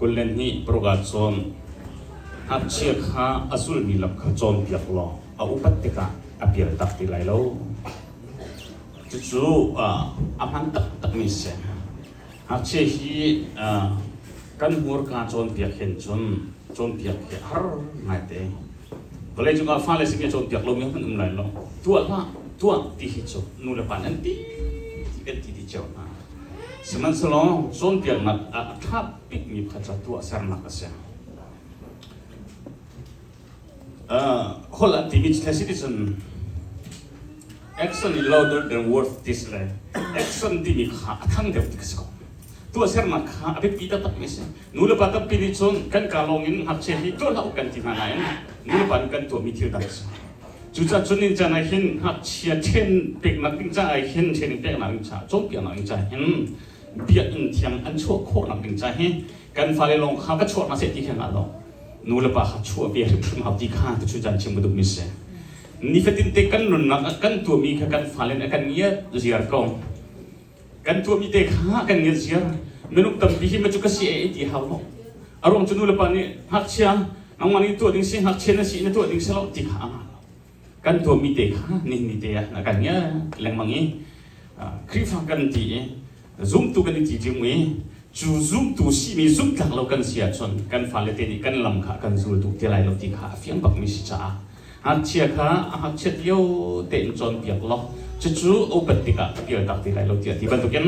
22 paruk ah cun ngakchia kha a zulmi lam kha cawnpiak law a upat tikah a pial tak ti lai lo. Cucu a hman taktakmi a si. Ngakchia hi kan hmurka cawnpiak hin cun cawnpiak hi a har ngaite. Vawleicung ah fale simi a cawnpiak lomi hmanh um lai lo. Tuah hlah, tuah ti hi cu nu le pa nih an ti ti kan ti ti cio hna. Sihmanhsehlaw cawnpiaknak ah a ṭha bikmi pakhat cu tuahsernak a si. Holh an timi cu si cun action is louder than words this le action timi kha a thang deuh ti ka si ko. Tuahsernak kha a biapi taktakmi a si. Nu le pa tampi nih cun kan kaa lawng in ngakchia hi tuah hlah u kan ti hna nain nu le pa nih kan tuahmi thil dang a si. Cucaah cun nin caan ah hin ngakchia ṭhen peknak ding caah hin training peknak ding caah cawnpiaknak ding caah hin biakinn thiang an chuah khawhnak ding caah hi kan fale lawng kha va chuah hna seh ti kha ngah lo. Nu le pa kha chuah ve hrimhrim hau ti kha tuchun caan chim ka duhmi si. Nifatin te kan nunnak ah kan tuahmi kha kan fale nih a kan ngiat ziar ko. Kan tuahmi te kha kan ngiat ziar. Minung tampi hi ma cu ka si e ti hau lo. A ruang cu nu le pa nih ngakchia nangmah nih tuah ding si ngakchia na si na tuah ding si lo ti kha a ngah lo. Kan tuahmi te kha nihin ni te ah na kan ngiat lengmang i Khrihfa kan ti i zumtu kan i ti ṭiung i cu zumtu simi zumhtlak lo kan si ahcun kan fale te nih kan lam kha kan zul duh ti lai lo ti kha a fiang bakmi si caah ngakchia kha a ngakchiat lio tein cawnpiak law cucu upat tikah a pialtak ti lai lo tiah ti bantukin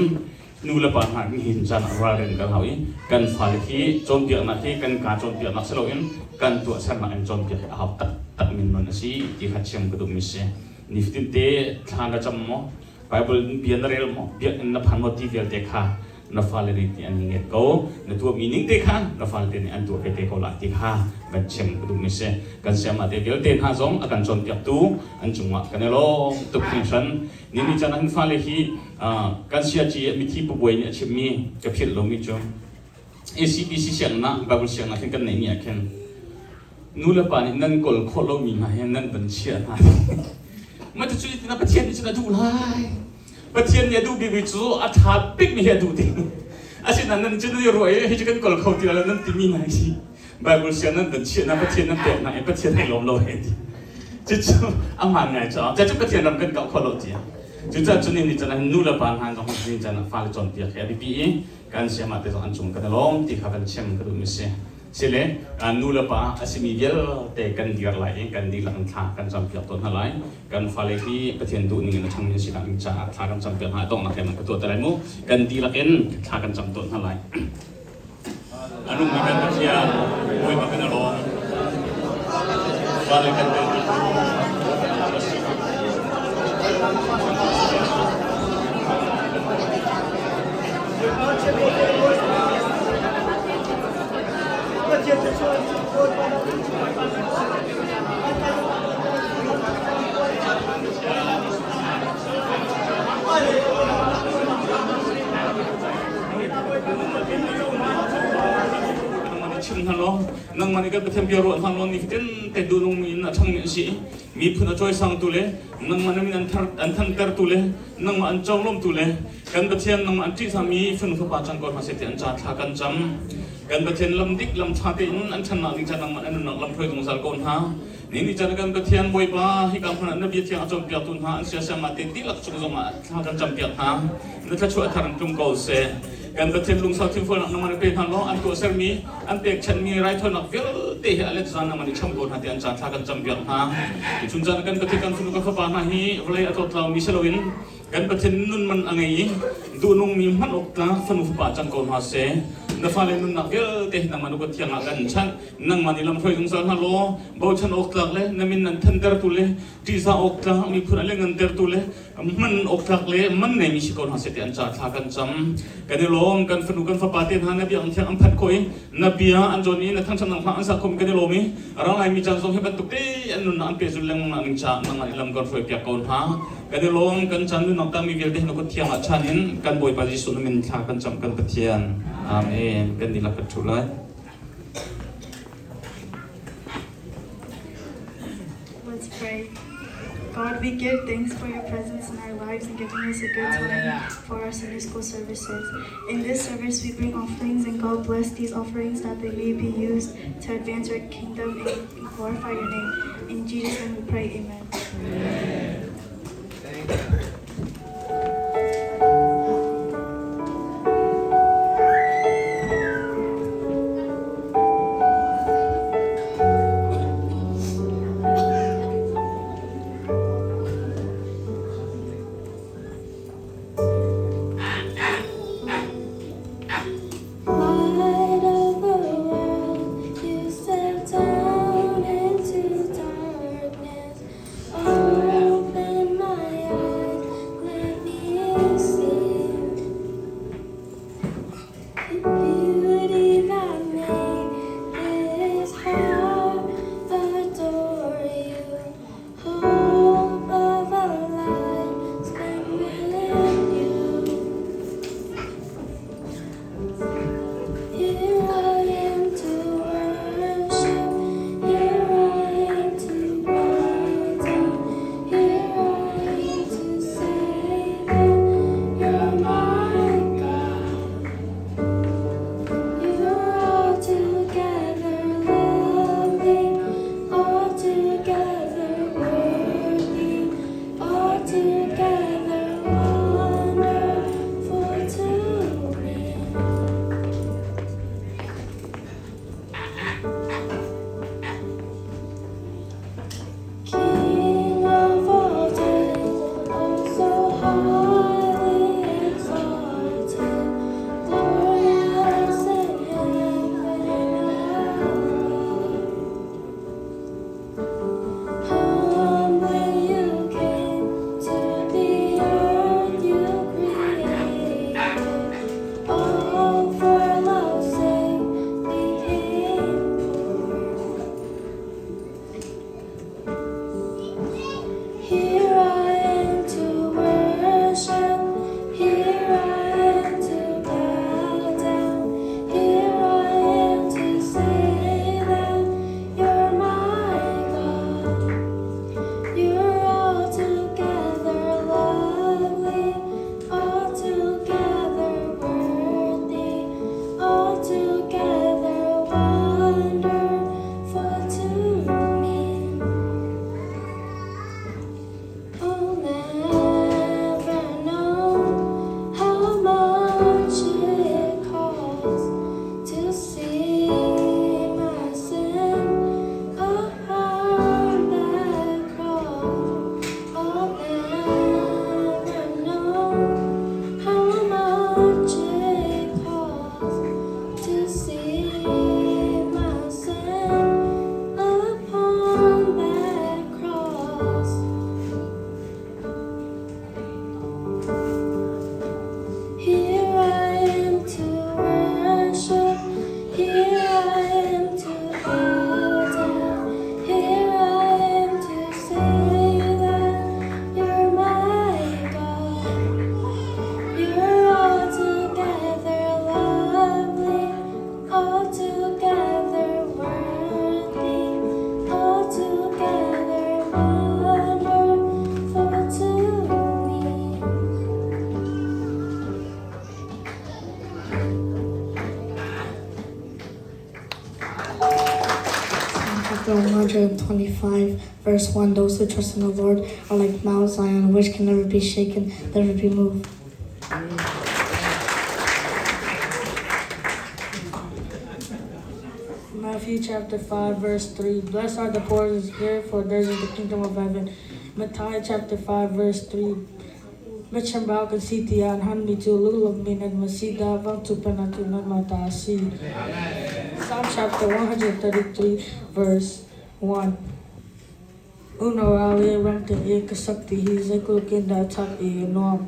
nu le pa hna nihin caan ah ralrin kan hau i kan fale hi cawnpiaknak hi kan kaa cawnpiaknak si loin kan tuahsernak in cawnpiak hi a hau taktak min non a si ti kha chim ka duhmi si. Nifatin te thla na cam maw? Bible bia na rel maw? Biakinn na phan maw ti vialte kha na fale nih ti an nget ko. Na tuahmi ning te kha na fale nih an tuah ve te ko lai ti kha van chim ka duhmi si. Kan sayamah te vialte hna zong a kan cawnpiaktu an cungah kan i lawm tuk hringhran. Ni ni caan ah hin fale hi kan siaci mithi pabuai nih a chimmi ka philh lomi cu ACBC sianginn Bible sianginn ah khin kan neihmi ah khin nu le pa nih nan kawl khawh lomi hna hi nan van chiah hna. Mah cucu tina Pathian nih cun a duh lai. Pathian nih a duh bikmi cu a ṭha bikmi hi a duh ding. Asinain nan cu nan i ruah i hi cu kan kawl kho ti lo nan timi hna hi Bible siang nan van chiah hna Pathian nan pek hna i Pathian ai lawm lo he ti. Cucu a hmaan ngai caah cucu Pathian ram kan kauh kho lo tiah. Cucaah cun ni caan ah nu le pa hna zong ni caan ah fale cawnpiak hi a biapi i kan siamah te zong an cung kan i lawm ti kha kan chim ka duhmi si. Sile nu le pa a simi vialte kan dir lai i kan dihlak in thla kan campiak tawn hna lai. Kan fale hi Pathian duh ning in a ṭhangmi an si nak ding caah thla kan campiak hna. Donghnak he man ka tuah te lai mu. Kan dihlak in thla kan cam tawn hna lai. A nungmi kan Pathian, Bawipa kan i lawm. Fale kan tel Chim hna law nangmah nih kan Pathian bia ruah hna law nifatin te duhnungmi in a ṭhangmi an si miphun a cawisangtu le nangmah na min an thantertu le nangmah an conglawmtu le kan Pathian nangmah an ṭihzahmi fanu fapa cang ko hna seh ti an ca thla kan cam. Kan Pathian lam dik lam ṭha tein an ṭhannak ding ca nangmah an nunnak lam hruai zungzal ko hna. Ni ni caan kan Pathian Bawipa hika hmun ah na bia thiang a cawnpiaktu hna an siasam ah te dihlak cung zongah thla kan campiak hna. Na thluachuah thar in tlung ko seh. Kan Pathian lungsau thinfualnak nangmah na pe hna law an tuahsermi an pekchanhmi raithawinak vialte hi a let zan nangmah nih cham ko hna ti an ca thla kan campiak hna. Chun caan kan Pathian kan fanu kan fapa hna hi vawlei a tlawtlaumi si loin kan Pathian nun man a ngei i duhnungmi hman awk tlak fanu fapa cang ko hna seh. Na fale nunnak vialte hi nangmah na kut thiang ah kan chanh. Nangmah nih lamhruai zungzal hna law bochan awk tlak le na min an thantertu le ṭihzah awk tlak miphun a lianngantertu le man awk tlak le man neimi si ko hna seh ti an ca thla kan cam. Kan i lawm kan fanu kan fapa te hna na biakinn thiang an phanh khawh i na bia an cawn i na thangṭhatnak hna an sak khawh kan i lawm i rang laimi caan zong hi bantuk te an nunnak an pehzulh lengmang nak ning caah nangmah nih lam kan hruai piak ko hna. Kan i lawm kan caan nunnak tangmi vialte hi na kut thiang ah chan in kan Bawipa Jesuh na min thla kan cam kan Pathian. Amen. Kan dihlak kan ṭhu lai. Let's pray. God. God, we give thanks for your presence in our lives and giving us a good time for our Sunday school services. In this service, we bring offerings, and God bless these offerings that they may be used to advance your kingdom and glorify your name. In Jesus' name we pray, amen. Amen. Thank you. Light of the world, you step down into darkness. Open my eyes, let me see the beauty that made this heart adore you. Hope of a life spent with you. Here I am to worship. Here I am to bow down. Here I am to say that you're my God. You're altogether lovely, altogether worthy, altogether wonderful to me. King of all days, oh so highly exalted, glorious in heaven above. Humbly you came to the earth you created, all for love's sake became poor. Here I am to worship, here I am to bow down, here I am to say that you're my God. You're altogether lovely, altogether worthy, altogether wonderful to me. I'll never know how much it costs to see my sin upon that cross. I'll never know how much it costs to see my sin upon that cross. Here I am to worship, here I am to bow down, here I am to say that you're my God. You're altogether lovely, altogether worthy, altogether wonderful to me. Psalm chapter 125, verse 1 Those who trust in the Lord are like Mount Zion, which can never be shaken, never be moved. Matthew chapter 5, verse 3. Blessed are the poor in spirit, for theirs is the kingdom of heaven. Matthew chapter 5, verse 3. Mitchambau kan si tiah an hanmi cu lunglawmmi nan va si dah, vangcu pennak cu nanmah ta a si. Psalm chapter 133, verse 1. Unau ramte i ka sak ti hi zeitluk in dah chak i a nuam.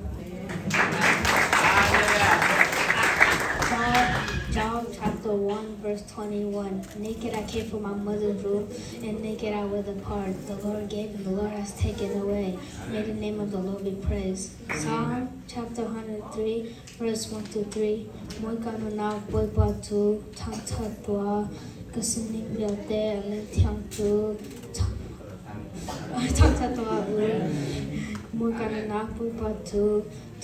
John chapter 1 verse 21. Naked I came from my mother's womb, and naked I will depart. The Lord gave, and the Lord has taken away. May the name of the Lord be praised. Psalm chapter 103 verse 1 to 3. Bawipa nunnak Bawipa cu thangṭhat tuah, ka sining vialte a min thiang cu Thangṭhat tuah u. Murkanak pupa cu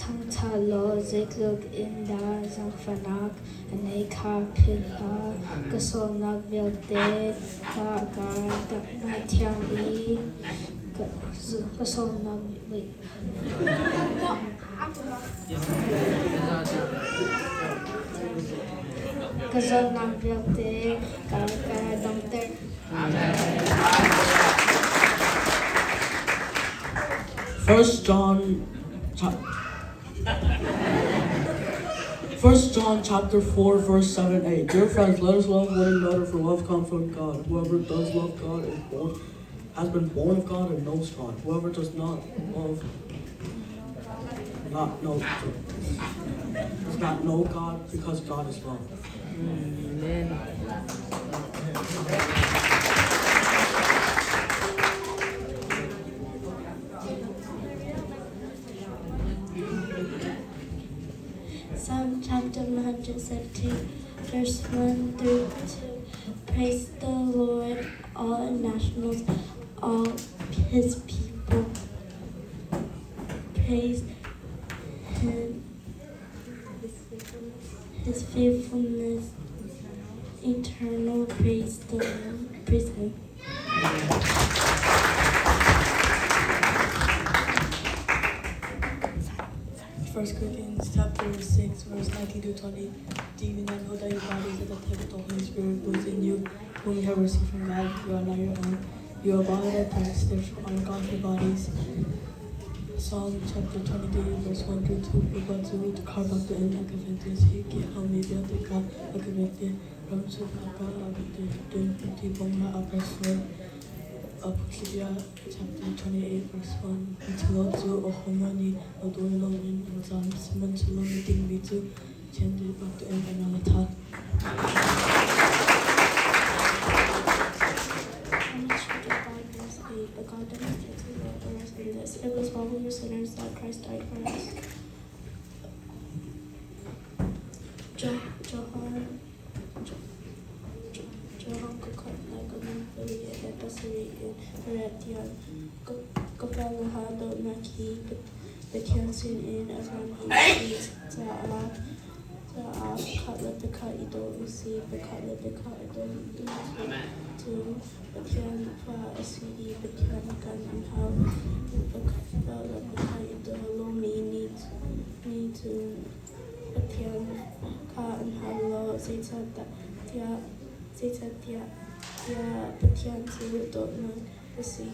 thangṭhat law zeitluk in dah zaangfahnak a ngeih kha philh hlah. Ka sualnak vialte kha ka ngaihthiam i ka sualnak Ka zawtnak vialte ka damter. First John First John chapter 4 verse 7 8. Dear friends, let us love one another for love comes from God. Whoever does love God is born has been born of God and knows God. Whoever does not love not know does not know God because God is love. Amen. Psalm chapter 117, verse 1 through 2. Praise the Lord, all nationals, all his people. Praise him, his faithfulness, eternal. Praise the Lord. Praise him. First Corinthians chapter 6, verse 19 to 20. Do you not know that your bodies are the temple of the Holy Spirit who is in you, whom you have received from God? You are not your own. You are bought at a price, therefore honor God with your bodies. Psalm chapter 23, verse 1 through 2. Bapak cu khar bantukin a ka vente si, ki haumi vialte kha a ka vente. Ram sungah ka a vente, cun tibawmnak a ka sual. Apocalypse chapter 28 verse 1. Miṭhalo cu ahohmanh nih a dawi loin an zam, sihmanhsehlaw miding mi cu chiandeih bantukin an ral a ṭha. Romans chapter 5, verse 8. But God demonstrates his love for us in this. It was while we were sinners that Christ died for us. Johan Johan in Retian Kapalaha dawtnak hi Pathian sinin a rami a si caah pakhat le pakhat i daw u sih. Pakhat le pakhat i daw cu Pathian fa a si i Pathian kan i hau. Pakhat le pakhat i daw lomi nih cun Pathian kha an hal lo, zeicahtiah Pathian cu dawtnak a si.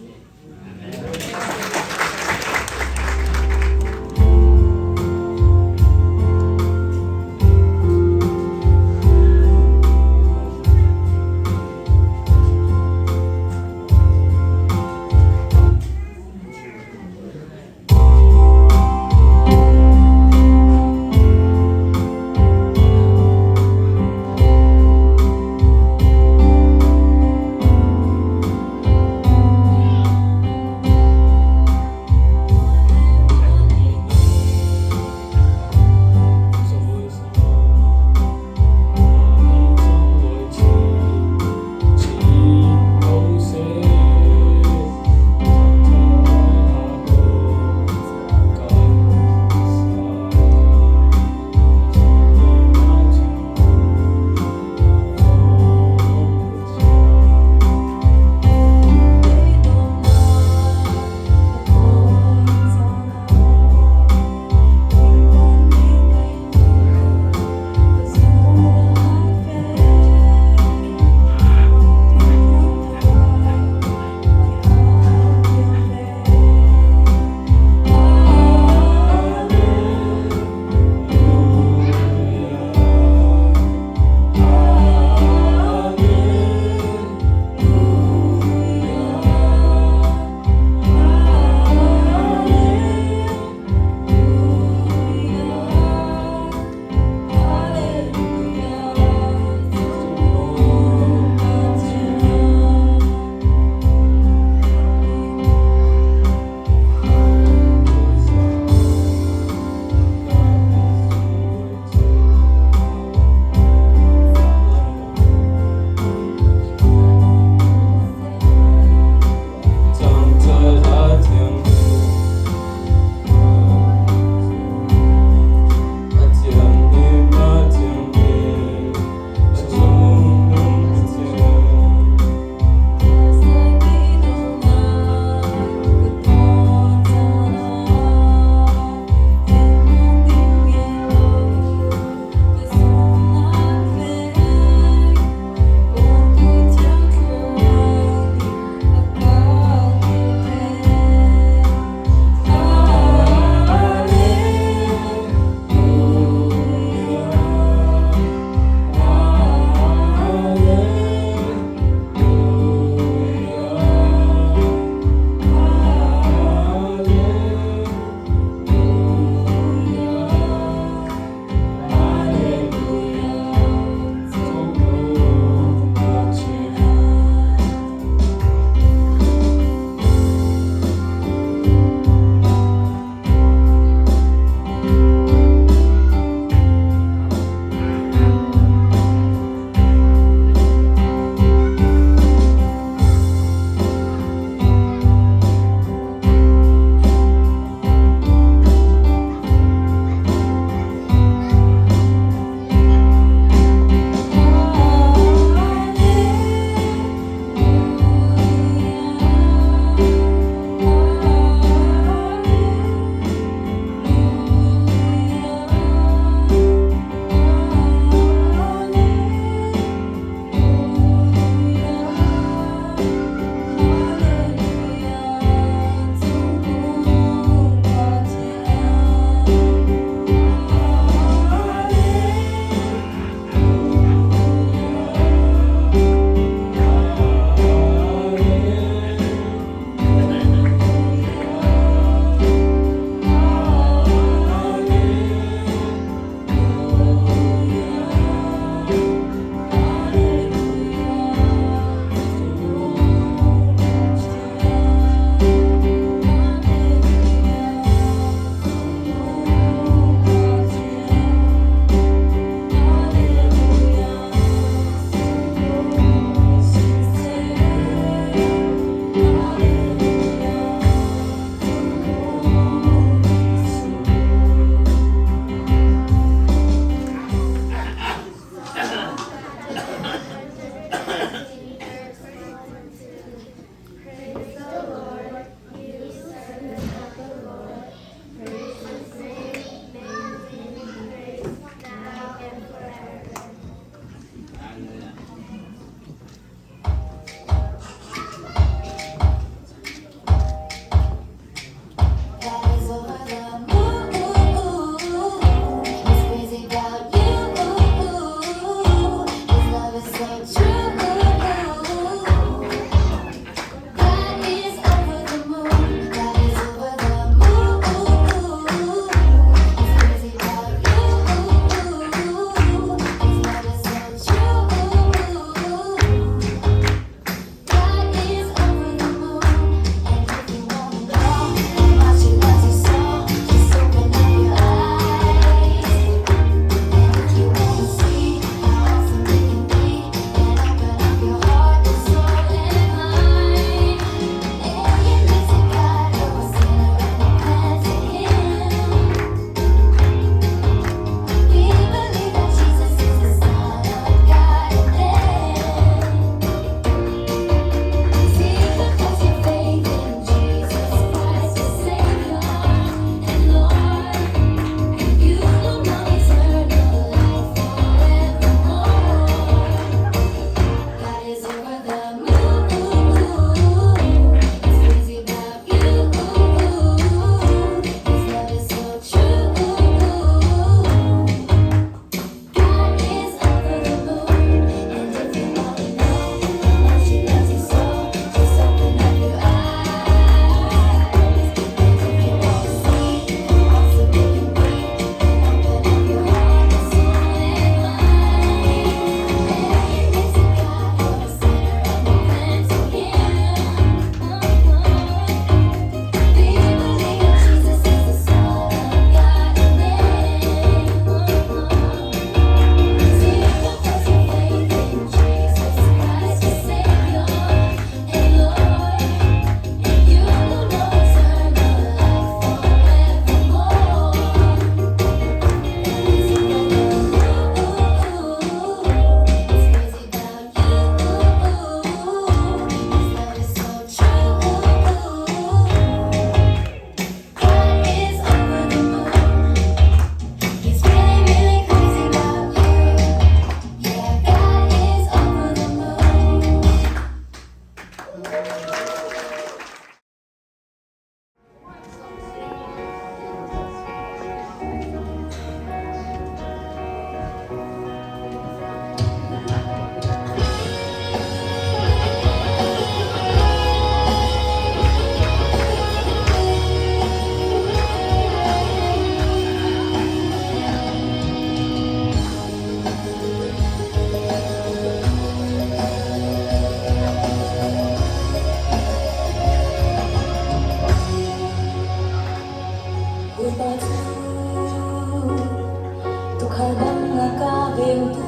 a ka vengtu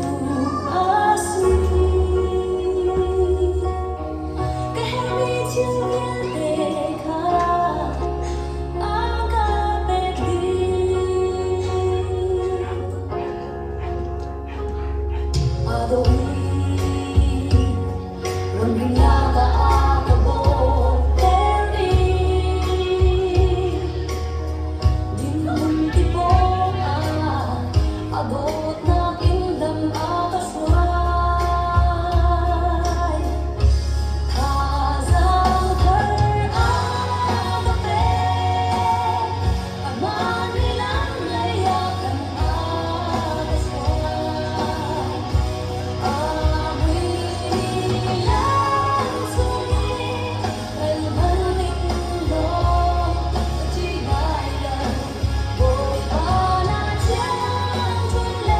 a si. Ka herhmi thil vialte kha a ka pek dih. A dawh i ramri ah a ka bawhter i dinhmun ti pawngah a dawtnak in lam a ka hruai. Thazaang thar a ka pek, amah nih lam lei ah kan a ka hruai. A mui lam chung i kal bal ning law ka ṭih lai lo. Bawipa na thiang ṭhut le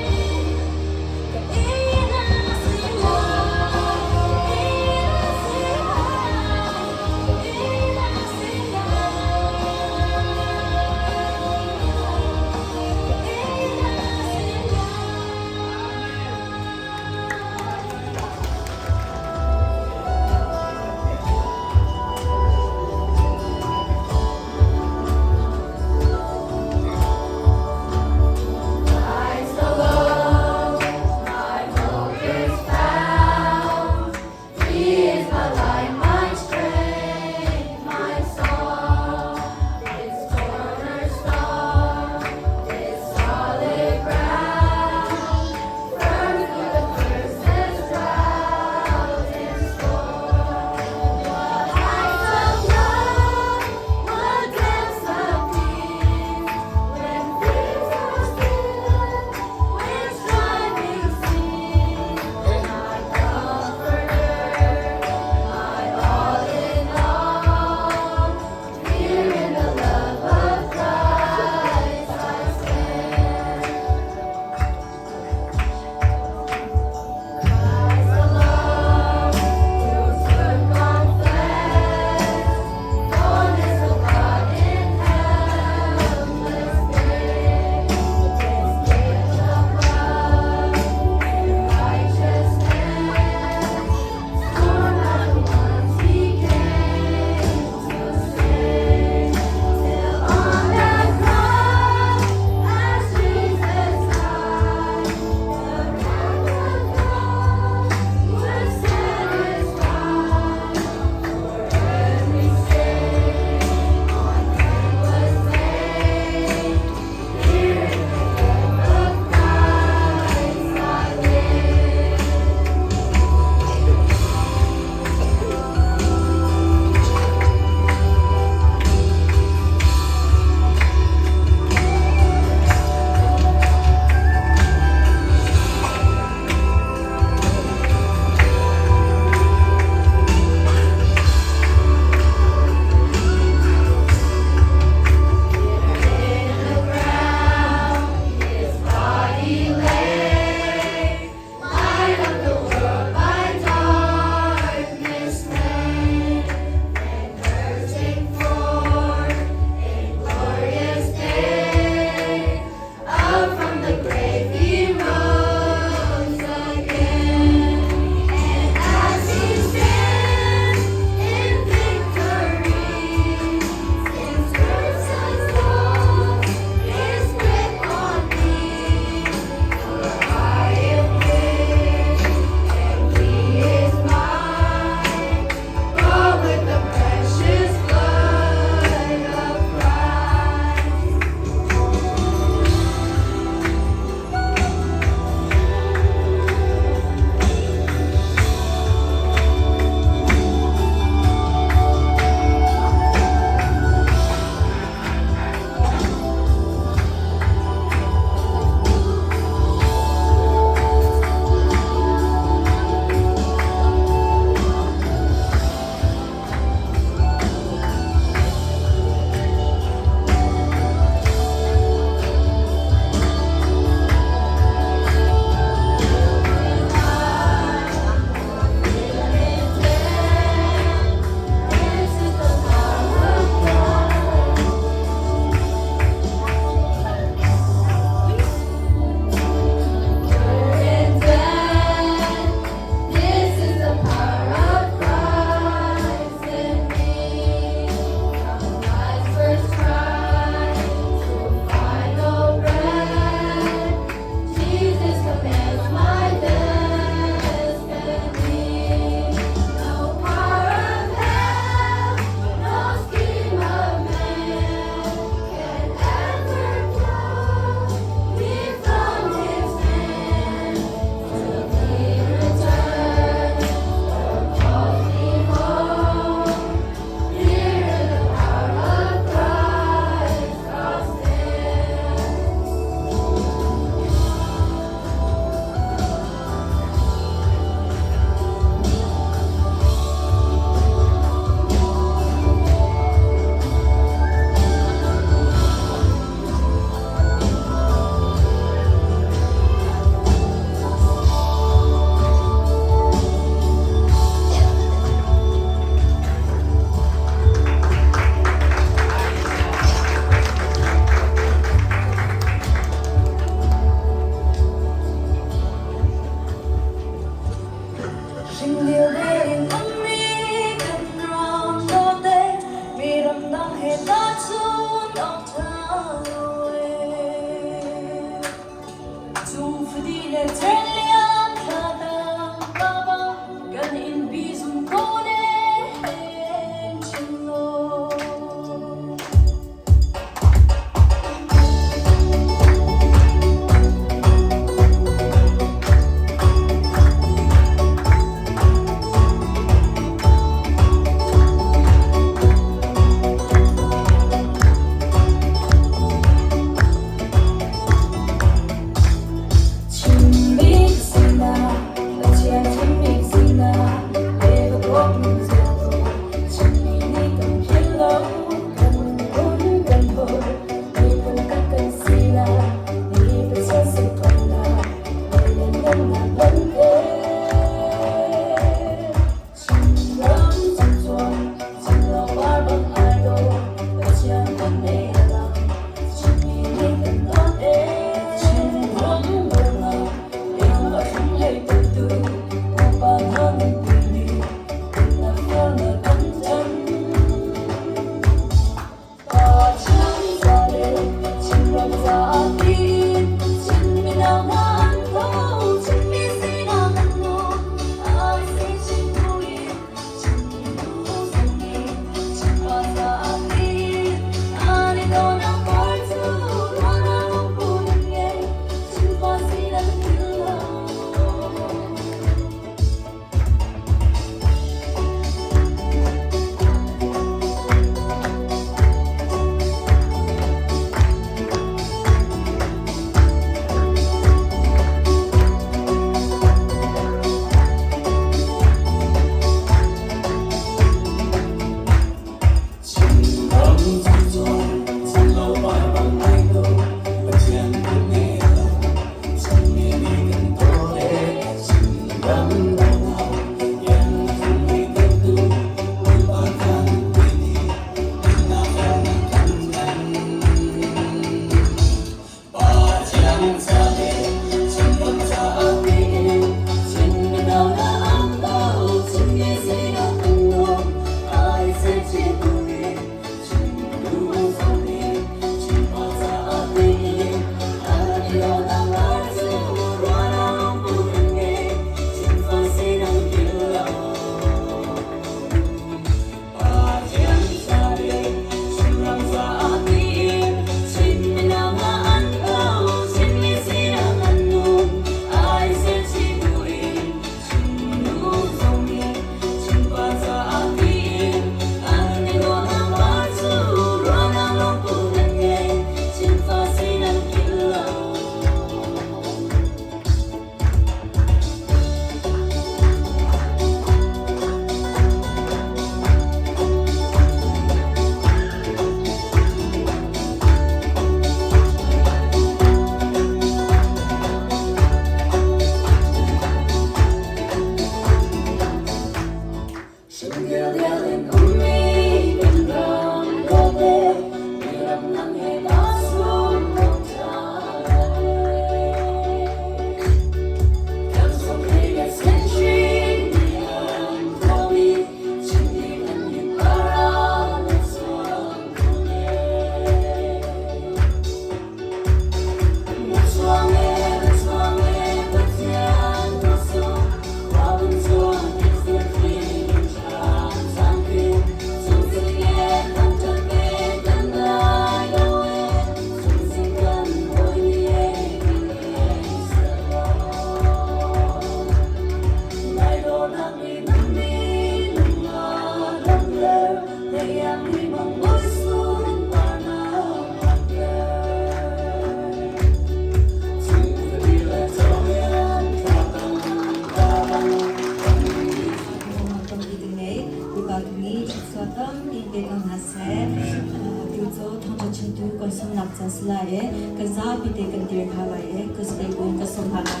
Kan zapi te kan dir hna lai i ka zei bu ka sawm hna lai.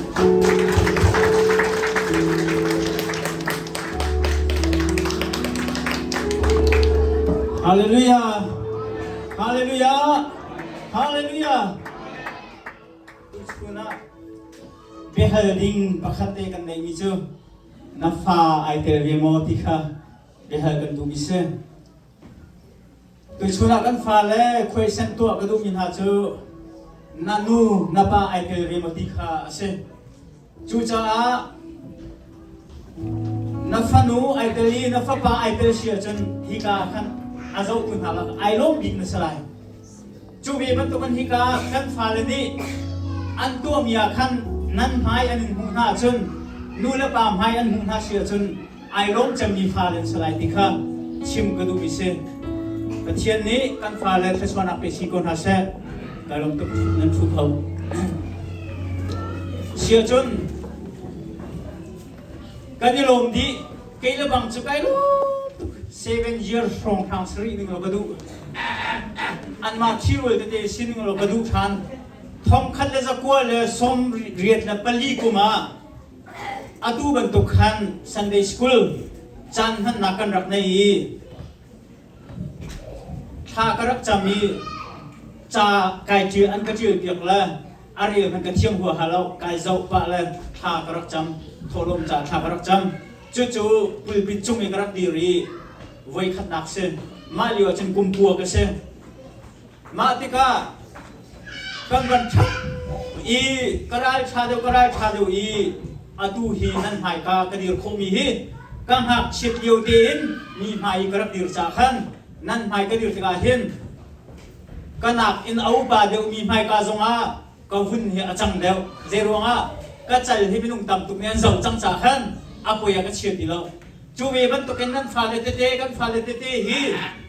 Hallelujah! Hallelujah! Hallelujah! Tuchun ah biahal ding pakhat te kan neihmi cu na fa ai tel ve maw ti kha biahal kan duhmi si. Tuchun ah kan fale khuaisen tuah ka duhmi hna cu na nu na pa ai tel ve maw ti kha a si. Cucaah na fanu ai tel i na fapa ai tel si ahcun hika khan a zohtu hna lak ai lawm bik na si lai. Cu ve bantukin hika kan fale nih an tuahmi ah khan nan hmai an in hmuh hna ahcun nu le pa hmai an hmuh hna si ahcun ai lawm cemmi fale an si lai ti kha chim ka duhmi si. Pathian nih kan fale thluachuahnak pe si ko hna seh. Kai lawm tuk nan thu kho. Sia cun kan i lawm dih kei le bang cu kai lawm tuk 7 year hrawng hrang sarih ning law ka duh anmah thirual tete sining law ka duh ṭhan thong khat le zakua le sawm riat le pali kum ah atu bantuk khan Sunday school caan hmannak kan rak nei i thla ka rak cam i ca kai ṭial an ka ṭial piak le a rel hmanh ka thiam huaha lo kai zoh pah le thla ka rak cam thawhlawm ca thla ka rak cam cucu pulpit cung i ka rak dir i voi khatnak si mah lio ah cun kum kua ka si mah tikah kan van ṭhang i ka ral ṭha deuh ka ral ṭha deuh i atu hi nan hmaika ka dir khawhmi hi ka ngakchiat lio tein mi hmai i ka rak dir ca khan nan hmai ka dir tikah hin ka nak in a upa deuhmi hmaika zongah ka vun hi a cang deuh zei ruangah ka cal hi minung tam tuk nih an zoh cang ca khan a poi ah ka chia ti lo cu ve bantukin nan fale tete kan fale tete hi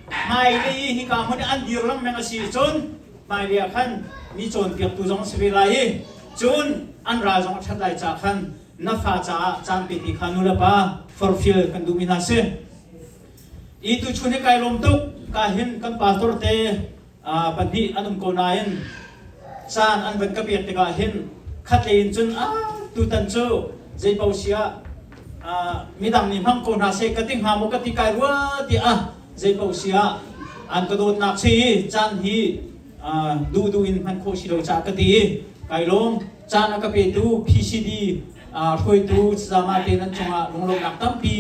hmailei i hika hmun i an dir lengmang a si cun hmailei ah khan mi cawnpiaktu zong si ve lai i cun an ral zong a ṭhat lai ca khan na fa caah caan pe ti kha nu le pa forfial kan duhmi hna si i tuchun hi kai lawm tuk ka hin kan pastor te pahnih an um ko nain caan an van ka pek tikah hin khatlei in cun ah tutan cu zei paoh si ah midang nih hmang ko hna seh ka ti hnga maw ka ti kai rua ti ah zei paoh si ah an ka dawtnak si i caan hi duh duh in hman khawh si lo caah ka ti i kai lawm caan a ka petu PCD hruaitu sazama te nan cungah lunglawmhnak tampi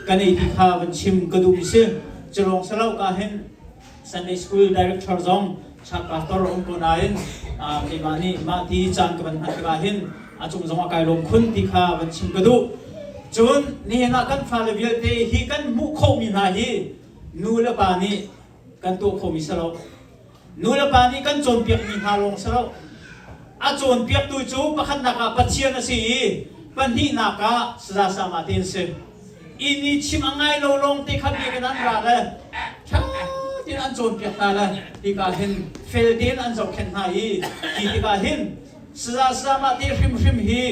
ka nei ti kha van chim ka duh mi si culawng salo ka hin Sunday School Director zong chat pastor um ko nain keimah nih mah ti caan ka van hman tikah hin a cung zong a kai lawm khun ti kha van chim ka duh. Cun nihin ah kan fale vialte hi kan hmuh khawhmi hna hi nu le pa nih kan tuah khawhmi si lo. Nu le pa nih kan cawnpiakmi hna lawng si lo. A cawnpiaktu cu pakhatnak ah Pathian a si i pahnihnak ah saza sama te an si. Inn i chim a ngai lo lawng te kha biakinn an ra le ṭha tein an cawnpiak hna le tika hin fel tein an zohkhenh hna i hi tikah hin saza sama te hrimhrim hi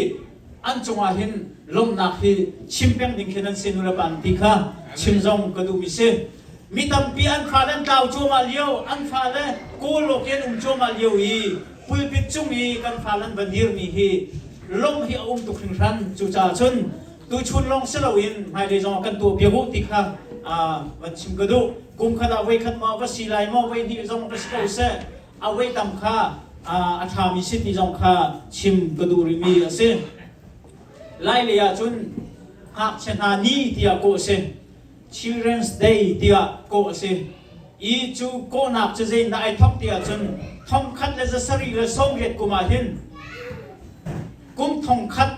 an cungah hin lawmhnak hi chim peng ding khi nan si nu le pa ti kha chim zong ka duhmi si. Mi tampi an fale an tlau cuahmah lio, an fale kawl awk i an um cuahmah lio i pulpit cung i kan fale an va dirmi hi lawmh hi a um tuk hringhran. Cucaah cun tuchun lawng si loin hmailei zong kan tuah piak u ti kha van chim ka duh. Kum khat ah voikhat maw va si lai maw, voihnih zong va si ko seh, a voi tam kha a ṭhami si ti zong kha chim ka duh rihmi a si. Lailei ah cun ngakchia hna ni tiah kawh a si. Children's Day tiah kawh a si. I cu kawhnak cu zeitindah ai thawk ti ahcun 1780 kum ah hin kum thong khat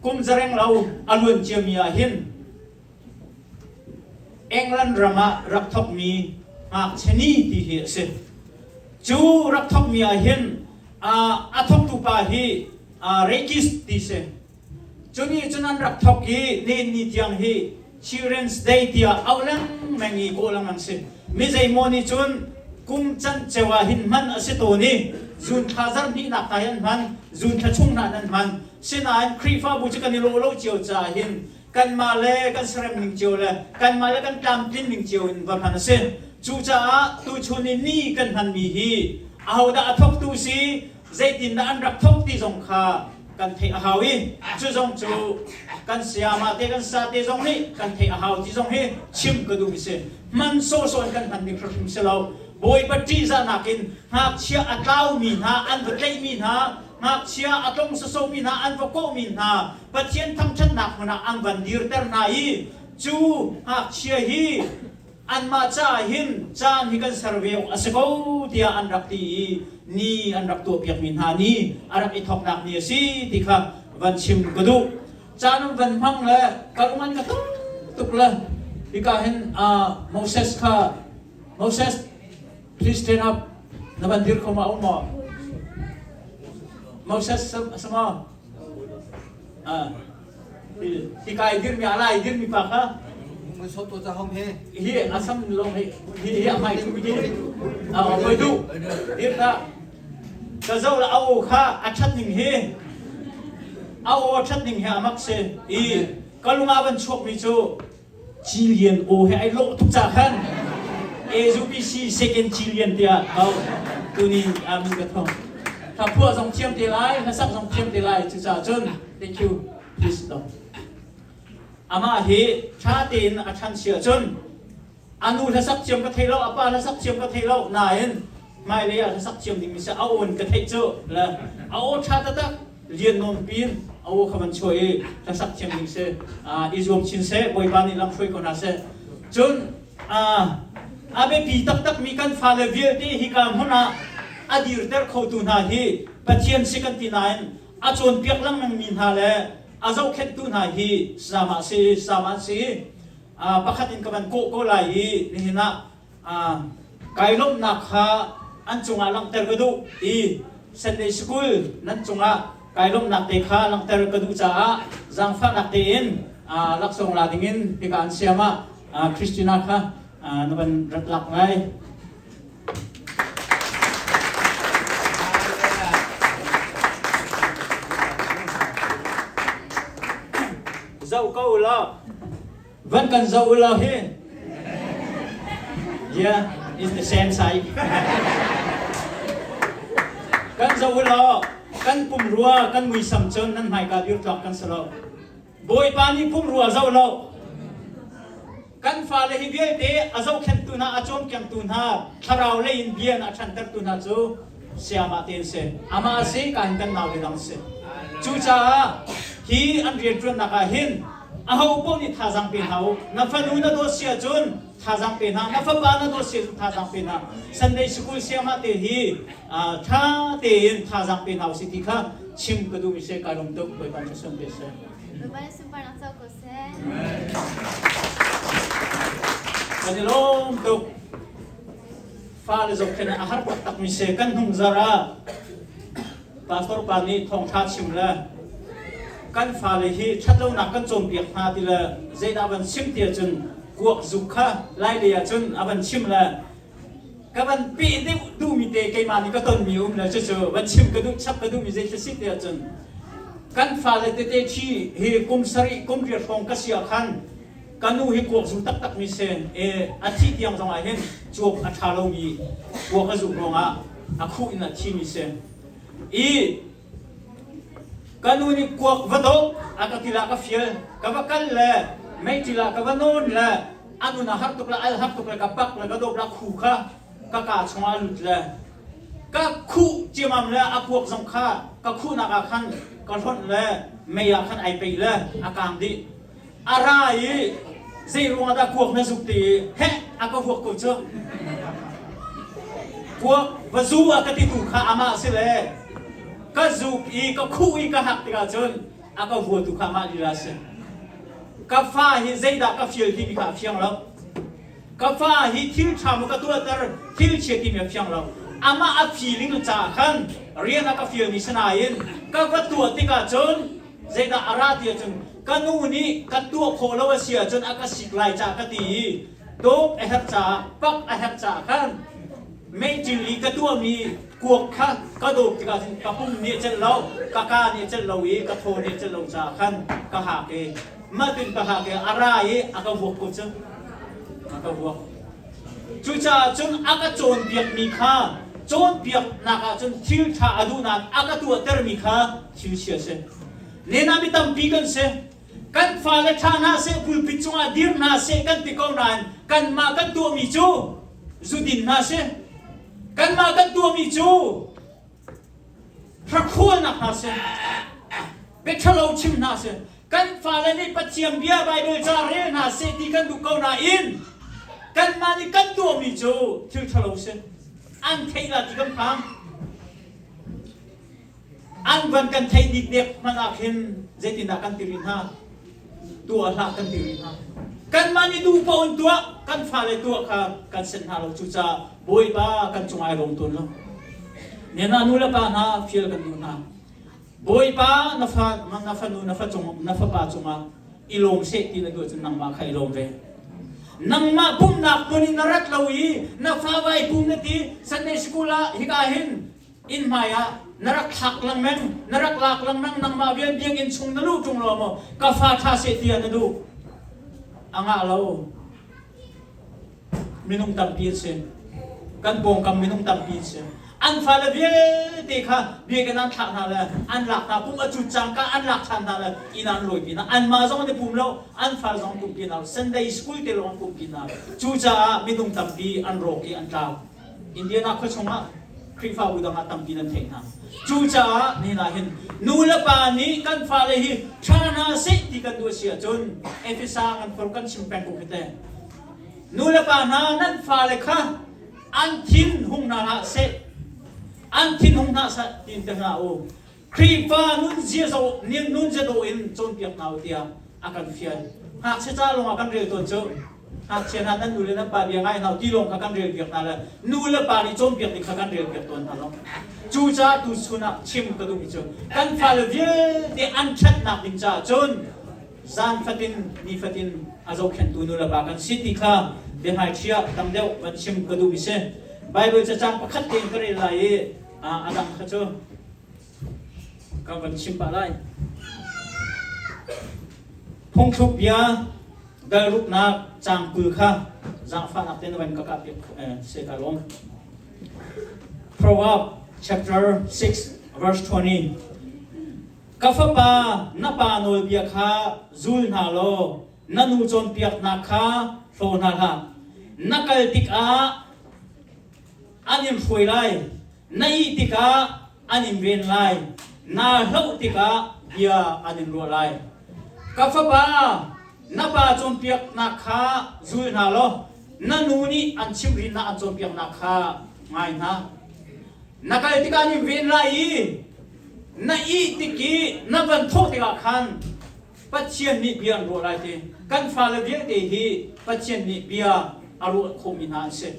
kum zareng lo a luan ciami ah hin England ram ah rak thawkmi ngakchia ni ti hi a si. Cu rak thawkmi ah hin a thawktu pa hi Reikis ti si. Cu nih cun an rak thawk i nen ni tiang hi Children's Day tiah auh lengmang i kawh lengmang si. Mi zeimaw nih cun kum can ceu ah hin hman a si tawn i zun thla zarh hnihnak hna hi an hman, zun thla chung hna an hman. Sinain Khrihfabu cu kan i lawh lo cio caah hin kanmah le kan serem ning cio le kanmah le kan tlamtlin ning cio in va hman a si. Cucaah tuchun i ni kan hmanmi hi Ahodah a thawktu si, zeitindah an rak thawk ti zong kha kan theih a hau i cu zong cu kan sayama te kan sa te zong nih kan theih a hau ti zong hi chim ka duh mi si. Hman sawhsawh in kan hman ding hrimhrim si lo. Bawipa ṭihzahnak in ngakchia a tlaumi hna an va tlaihmi hna, ngakchia a tlong sawsawmi hna an va kawhmi hna, Pathian thangṭhatnak hmun ah an van dirter hna i cu ngakchia hi anmah caah hin caan hi kan ser ve awk a si ko tiah an rak ti i ni an rak tuahpiakmi hna ni a rak i thawknak ni a si ti kha van chim ka duh. Caan an van hmang le ka lung an ka tum tuk le hika hin Moses kha Moses please stand up na van dir kho ma um maw? Moses sama Hika i dirmi ala i dirmi pa kha hi asam long hi hi hi amai thu hi a oi du dir ta ka zo la au kha a that ning hi a aw that ning hi amak se i ka lunga van chuak mi cu Cilian aw he ai lawh tuk ca khan AZUPC second Cilian tiah kau tuni amin ka thong. Tha phuah zong thiam te lai, hlasak zong thiam te lai cucaah cun thank you please dong. Amah hi tha tein a than si ahcun anu hlasak thiam ka thei lo, apa hlasak thiam ka thei lo nain hmailei ah hlasak thiam ding mi si a awn ka theih cu le a aw tha taktak lian nawn pin a aw kha van chuah i hlasak thiam ding si i zuam chin seh Bawipa nih lam hruai ko hna seh cun a biapi taktak mi kan fale vialte hika hmun ah a dirter khotu hna hi Pathian si kan ti nain a cawnpiak lengmang mi hna le a zohkhenhtu hna hi sama si sama si pakhat in ka van kawh ko lai i nihin ah Kai lawmhnak kha an cungah langhter ka duh i Sunday School nan cungah kai lawmhnak te kha langhter ka duh caah zaangfahnak tein laksawng la dingin hika an siam ah Christina kha na van rat lak ngai. Zoh ko law Van kan zoh u law hi. Yeah, it's the same size. kan zoh u law kan pumrua kan muisam cun nan hmaika dir tlak kan si lo. Bawipa nih pumrua zoh lo. Kan fale hi vialte a zohkhenhtu hna, a cawmkengtu hna, thlarau lei in bian a ṭhantertu hna cu sayamah te an si. Amah a si, ka hin kan nau le dang si. Cucaah hi an rianṭuannak ah hin Aho paoh nih thazaang pe hna u. Na fanu na dawt si ahcun thazaang pe hna. Na fapa na dawt si ahcun thazaang pe hna. Sunday school siangah te hi ṭha tein thazaang pe hna usih ti kha chim ka duhmi si. Kai lawm tuk. Bawipa nih sung pe seh. Bawipa nih sunparnak co ko seh. Kan i lawm tuk. Fale zohkhenh a har taktakmi si. Kan hnung zarh ah Pastor pa nih thawngṭha chim le kan fale hi ṭhatlonak kan cawnpiak hna ti le zeidah van chim ti ahcun kuak zuk kha lailei ahcun a van chim le ka van peh deuh duhmi te keimah nih ka tonmi um le cucu van chim ka duh chap ka duhmi zei si ti ahcun kan fale tete ṭhi hi kum sarih kum riat hrawng ka si ah khan ka nu hi kuak zu taktakmi si e a thih tiang zong ah hin cuap a ṭha lomi kuak a zuk ruangah a khuh in a thimi si i ka nu nih kuak va dawh a ka tila ka fial ka va kal le meiṭil ah ka va nawn le a nun a har tuk le al har tuk le ka pak le ka dawp la khu kha ka kaa chungah a lut le ka khuh ciamam le a kuak zong kha ka khuhnak ah khan ka hlonh le mei ah khan ai peih le a kaang dih A ra i zei ruangah dah kuak na zuk ti i heh a ka vuak ko cu. Kuak va zu a ka titu kha amah si le ka zuk i ka khuh i ka hak tikah cun a ka vuatu kha amah lila si. Ka fa hi zeidah ka fial timi kha a fiang lo. Ka fa hi thil ṭha maw ka tuahter thil chia timi a fiang lo. Amah a feeling caah khan rian a ka fialmi si nain ka va tuah tikah cun Zeidah a ra ti ahcun ka nu nih ka tuah khawh lo a si ahcun a ka sik lai caah ka ti i dawp a herh caah pak a herh caah khan meiṭil i ka tuahmi kuak kha ka dawp tikah cun ka pum nih a celh lo ka ka nih a celh lo i ka thaw nih a celh lo caah khan ka hak i mah tin ka hak i a ra i a ka vuak ko cu a ka vuak cucaah cun a ka cawnpiakmi kha. Cawnpiaknak ah cun thil ṭha a duh nain a ka tuahtermi kha thil chia si. Nena mi tampi kan si. Kan fale ṭha hna seh, pulpit cungah dir hna seh kan ti ko nain kanmah kan tuahmi cu zudin hna si. Kanmah kan tuahmi cu hrakhualnak hna si. Biaṭhalo chim hna si. Kan fale nih Pathian bia Baibal ca rel hna seh ti kan duh ko nain kanmah nih kan tuahmi cu thil ṭhalo si. An theih la ti kan phang. An van kan theih bik dek hmanh ah khin zeitindah kan ti rih hna? Tuah hlah kan ti rih hna. Kanmah nih duh paoh in tuah, kan fale tuah kha kan senh hna lo. Cucaah Bawipa kan cung ai rawm tawn lo. Nena nu le pa hna fial kan duh hna. Bawipa na fa na fanu na fa cung na fapa cungah i lawm seh ti na duh cun nangmah kha i lawm ve. Nangmah pumnak hmun in na rat lo i na fa vai pum na ti Sunday school ah hika hin inn hmai ah na rak thlak lengmang na rak lak lengmang nangmah vial biakinn chung na luh ṭung lo maw ka fa ṭha seh tiah na duh a ngah lo minung tampi an si kan pawngkam minung tampi an si an fale vialte kha biakinn an thlak hna le an lak hna pum a cut cangka an lak ṭhan hna le inn an lawi hna anmah zong an i pum lo an fale zong an pumpi hna lo Sunday school te lawng an pumpi hna cucaah minung tampi an rawk i an tlau Indiana khua chungah Khrihfabu dang ah tampi nan theih hna. Cucaah nihin ah hin nu le pa nih kan fale hi ṭha hna seh ti kan duh a si ahcun Efesa kan for kan chim peng ko khi te. Nu le pa hna nan fale kha an thin hung hna hlah seh. An thin hung hna seh tiin te hna u. Khrihfa nun ziazo nun ziadawh in cawnpiak hna u tiah a kan fial. Ngakchia ca lawngah kan rel tawn cu. Ngakchia hna nan nu le nan pa bia ngai hna u ti lawng kha kan rel piak hna le nu le pa nih cawnpiak ding kha kan rel piak tawn hna lo. Cucaah tu chun ah chim ka duhmi cu kan fale vialte an ṭhatnak ding caah cun zan fatin nifatin a zohkhenhtu nu le pa kan si ti kha biahmaiṭhi ah tam deuh van chim ka duhmi si. Baibal cacang pakhat tein ka rel lai i a dang kha cu ka van chim pah lai. Phungthluk bia dal ruknak caang 20 kha zaangfahnak tein van ka kah piak se ka lawm. Proverb chapter 6 verse 20 Ka fapa na pa nawlbia kha zul hna law na nu cawnpiaknak kha hlaw hna hlah. Na kal tikah an in hruai lai. Na ih tikah an in ven lai. Naa hloh tikah bia an in ruah lai. Ka fapa, na pa cawnpiaknak kha zul hna law na nu nih an chimhhrinnak an cawnpiaknak kha ngai hna. Na kal tikah an in ven lai i na ih tik i na van thawh tikah khan Pathian nih bia an ruah lai ti. Kan fale vialte hi Pathian nih bia a ruah khomi hna an si.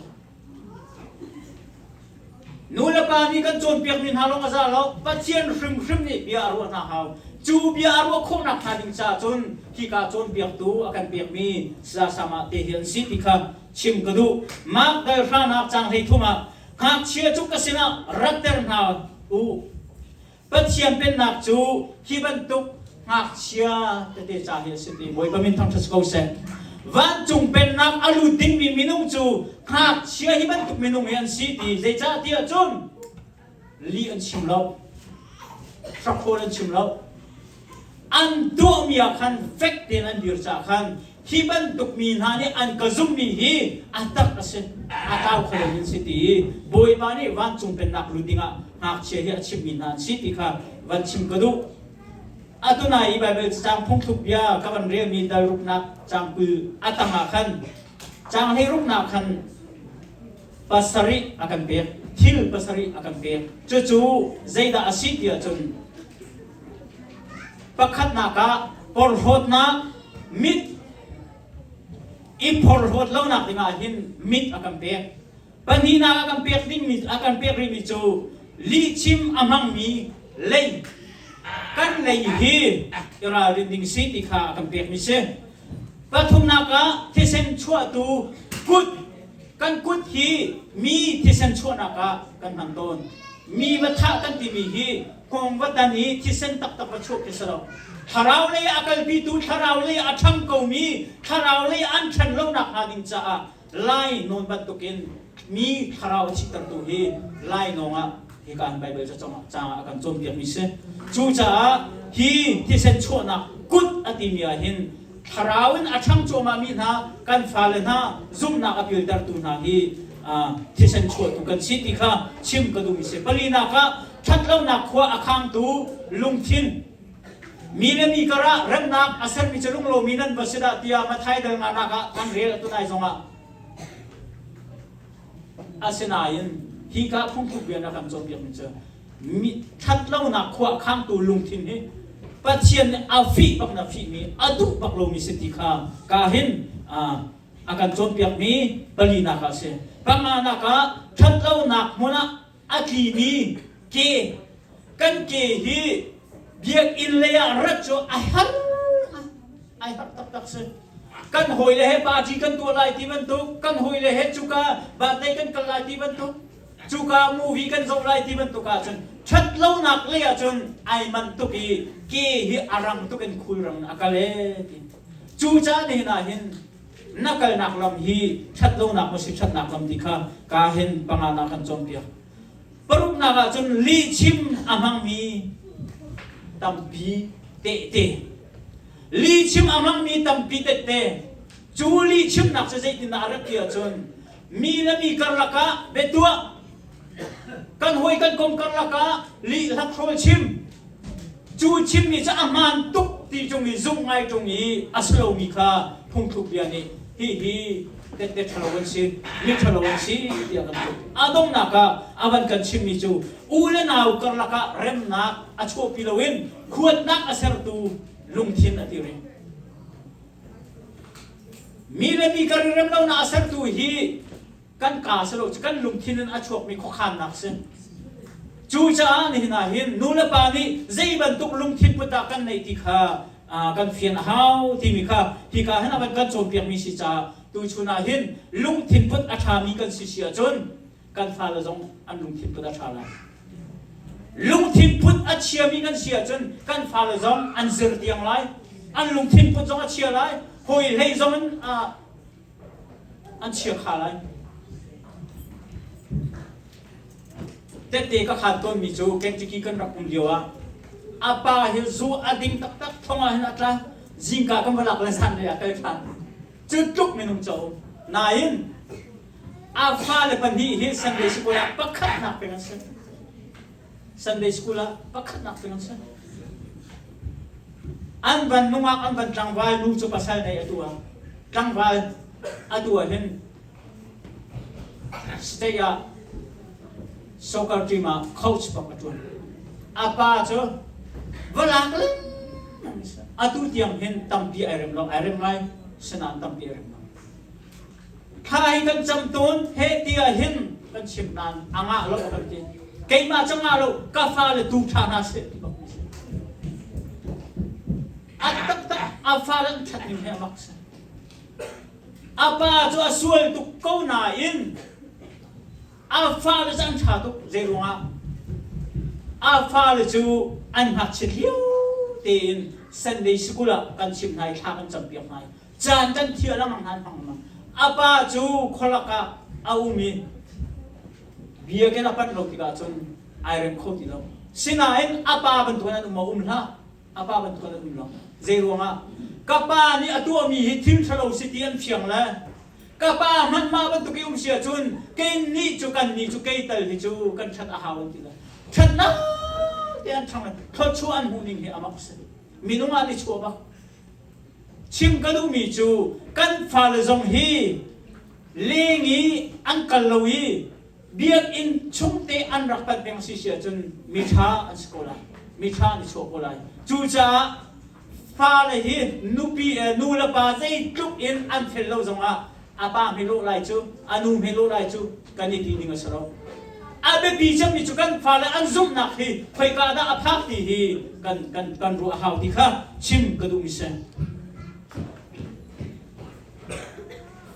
Nu le pa nih kan cawnpiakmi hna lawng a za lo. Pathian hrimhrim nih bia a ruah hna hau. Cu bia a ruah khawhnak hnga ding caah cun hika cawnpiaktu a kan pekmi Saya Sama te hi an si ti kha chim ka duh. Mark dal hranak caang 13 ah ngakchia cu ka sinah ratter hna u. Pathian pennak cu hi bantuk ngakchia tete ca hi a si ti Bawipa min thangṭhat si ko seh. Vancung pennak a lut dingmi minung cu ngakchia hi bantuk minung hi an si ti zeicah ti ahcun lih an chim lo, hrakhawl an chim lo. An tuahmi ah khan fek tein an dir caah khan hi bantuk mi hna nih an ka zumhmi hi a tak a si, a tlau kho lomi an si ti i Bawipa nih vancung pennak lut dingah ngakchia hi a chimhmi hna an si ti kha van chim ka duh. Atu nai i Baibal cacang phungthluk bia ka van relmi dal ruknak caang 20 a tang ah khan caang 16nak khan pasarih a kan pek thil pasarih a kan pek cucu zeidah a si ti ahcun Pakhatnak ah porhlawtnak mit i phorhlawt lonak dingah hin mit a kan pek. Pahnihnak a kan pek dingmi a kan pek rihmi cu lihchim a hmangmi lei kan lei hi i ralrin ding si ti kha a kan pekmi si. Pathumnak ah thisen chuahtu kut kan kut hi mi thisen chuahnak ah kan hman tawn. Mi va thah kan timi hi Hngawng va tan i thisen taktak va chuah khi si lo. Thlarau lei a kalpitu, thlarau lei a ṭhang komi, thlarau lei an ṭhan lonak hnga ding caah lai nawn bantukin Mi thlarau a thihtertu hi lainawng ah hika hin Baibal caang ah a kan cawnpiakmi si. Cucaah hi thisen chuahnak kut a timi ah hin thlarau in a ṭhang cuahmahmi hna kan fale hna zumhnak a piltertu hna hi thisen chuahtu kan si ti kha chim ka duhmi si. Palinak ah ṭhatlonak khua a khangtu lungthin mi le mi karah remnak a sermi cu lunglomi nan va si dah tiah Matthai dal nganak ah kan rel tunai zongah Asinain hika phungthluk bia na kan cawnpiakmi cu mi ṭhatlonak khua khangtu lungthin hi Pathian nih a fih bak na fihmi a duh bak lomi si ti kha ka hin a kan cawnpiakmi palinak ah a si. Panganak ah ṭhatlonak hmun ah a tlimi ke kan ke hi biakinn lei ah rat cu a har ai har taktak si. Kan hawile he party kan tuah lai ti bantuk, kan hawile he cuka birthday kan kal lai ti bantuk, cuka movie kan zoh lai ti bantuk ahcun ṭhatlonak lei ahcun ai manh tuk i ke hi a rang tuk in khulrang a kal ee ti. Cucaah nihin ah hin na kalnak lam hi ṭhatlonak maw si ṭhatnak lam ti kha ka hin panganak kan cawnpiak. Paruknak ahcun lihchim a hmangmi tampi tehte. Lihchim a hmangmi tampi tette. Cu lihchimnak cu zeitindah a rat ti ahcun mi le mi karlak ah biatuah kan hawi kan kom karlak ah lih hlakhrawl chim cu chimmi cu a hmaan tuk ti ṭung i zumh ngai ṭung i a si lomi kha phungthluk bia nih hihi tette ṭhalo an si mi ṭhalo an si tiah kan tuk. A donghnak ah a van kan chimmi cu u le nau karlak ah remnak a chuahpi loin huatnak a sertu lungthin a ti rih. Mi le mi kar i remlonak a sertu hi kan kaa si lo kan lungthin in a chuakmi khuakhannak si. Cucaah nihin ah hin nu le pa nih zei bantuk lungthin put dah kan neih ti kha kan fian a hau timi kha hika hin a van kan cawnpiakmi si caah tuchun ah hin lungthin put a ṭhami kan si si ahcun kan fale zong an lungthin put a ṭha lai. Lungthin put a chiami kan si ahcun kan fale zong an zir tiang lai. An lungthin put zong a chia lai. Hawi hlei zong in an chia kha lai. Tette ka khan tawnmi cu Kentucky kan rak um lio ah a pa hi zu a ding taktak thong ah hin a tla. Zingka kan va lak le zan lei ah kal ṭhan. Cu tluk minung cu a um. Nain A fale pahnih hi Sunday School ah pakhatnak peng an si. Sunday School ah pakhatnak peng an si. An van nungak an van tlangval nu cu pasal nei atu ah tlangval atu ah hin state ah soccer team ah coach bak a ṭuan. A pa cu valak lengmang atu tiang hin tampi ai rem lo ai rem lai sinain tampi ai rem lo. Thla hi kan cam tawn he tiah hin kan chim nain a ngah lo kan ti. Keimah cu ngah lo ka fale tu ṭha hna seh ti bak si. A taktak a fale an ṭhat ning he a mak si. A pa cu a sual tuk ko nain a fale cu an ṭha tuk zei ruangah a fale cu an ngakchiat lio tein Sunday school ah kan chim hna i thla kan campiak hna i Caan kan thiah lengmang hna hmang lengmang. A pa cu khualak ah a um i biakinn a panh lo tikah cun ai rem kho ti lo. Sinain a pa bantukin an um maw? Um hlah. A pa bantukin an um lo. Zei ruangah? Ka pa nih a tuahmi hi thil ṭhalo si ti an fiang le ka pa hmanh mah bantuk i um si ahcun kei nih cu kan nih cu kei tal hi cu kan ṭhat a hau an ti le ṭhatnak te an ṭhang le thluachuah an hmuh ning hi a mak si. Minung ah an i chuah bak. Chim ka duhmi cu kan fale zong hi leng i an kal lo i biakinn chungte an rak panh peng si si ahcun miṭha an si ko lai. Miṭha an i chuah ko lai. Cucaah fale hi nupi nu le pa zeitluk in an fel lo zongah a pa hme lawh lai cu a nu hme lawh lai cu kan i ti ding a si lo. A biapi cemmi cu kan fale an zumhnak hi khoika dah a phak ti hi kan kan kan ruah a hau ti kha chim ka duhmi si.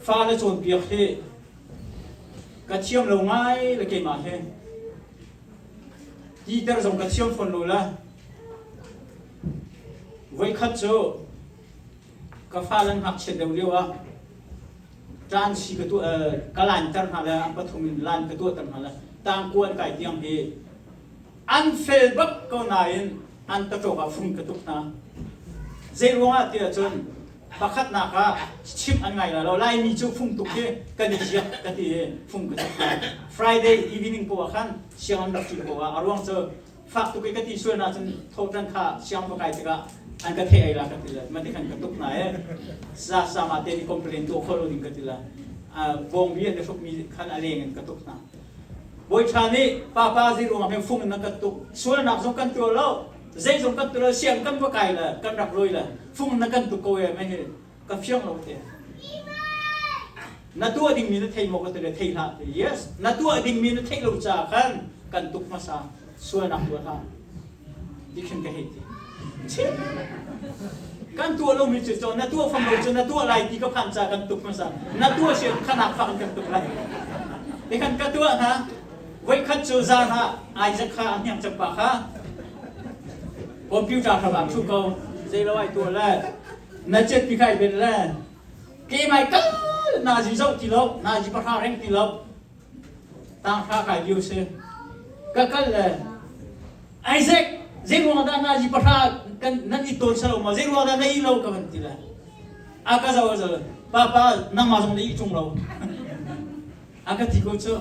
Fale cawnpiak hi ka thiam lo ngai le keimah hi titer zong ka thiam fawn lo la. Voikhat cu Ka fale ngakchiat deuh lio ah. Ṭan si ka tuah ka lanter hna le an pathum in lan ka tuahter hna le tangkua an kai tiang hi an fel bak ko nain an taṭawk ah fung ka tuk hna. Zei ruangah tiah cun pakhatnak ah chimh an ngai lai lo. Laimi cu fung tuk hi kan i ziak ka ti i fung ka tuk hna. Friday evening poah khan siang an rak ṭin poah a ruang cu fak tuk i ka ti sual ahcun thawhṭan kha siang va kai tikah an ka theih ai la ka ti le mati khan ka tuk hna e sa sama te nih complain tuah khawh lo ding ka ti la bawngbi an i hrukmi khan a leng in ka tuk hna. Bawi ṭha nih papa zei ruangah hme fung in na kan tuk sualnak zong kan tuah lo zei zong kan tuah lo siang kan va kai le kan rak lawi le fung na kan tuk ko e me hi ka fiang lo te na tuah dingmi na thei maw ka ti le thei hlah ti yes na tuah dingmi na theih lo ca khan kan tuk hmasa sualnak tuah hlah ti khin ka hei ti kan tuah lomi cu cu na tuah fam lo cu na tuah lai ti ka phan ca kan tuk hmasa na tuah si khanak fak in kan tuk lai ti khan ka tuah hna voikhat cu zan ah Isaac kha a hniang cem pa kha computer kha bang thu ko zei lo ai tuah le na cet pi khai ben le ke mai kal na zi zoh ti lo na zi pahra reng ti lo tang hra kai lio si ka kal le Isaac zei ruang dah na zi pahra kan nan i tawn salo ma zei ruang dah na i lo ka van ti le a ka zo zo papa nangmah zong na i tung lo a ka ti ko cu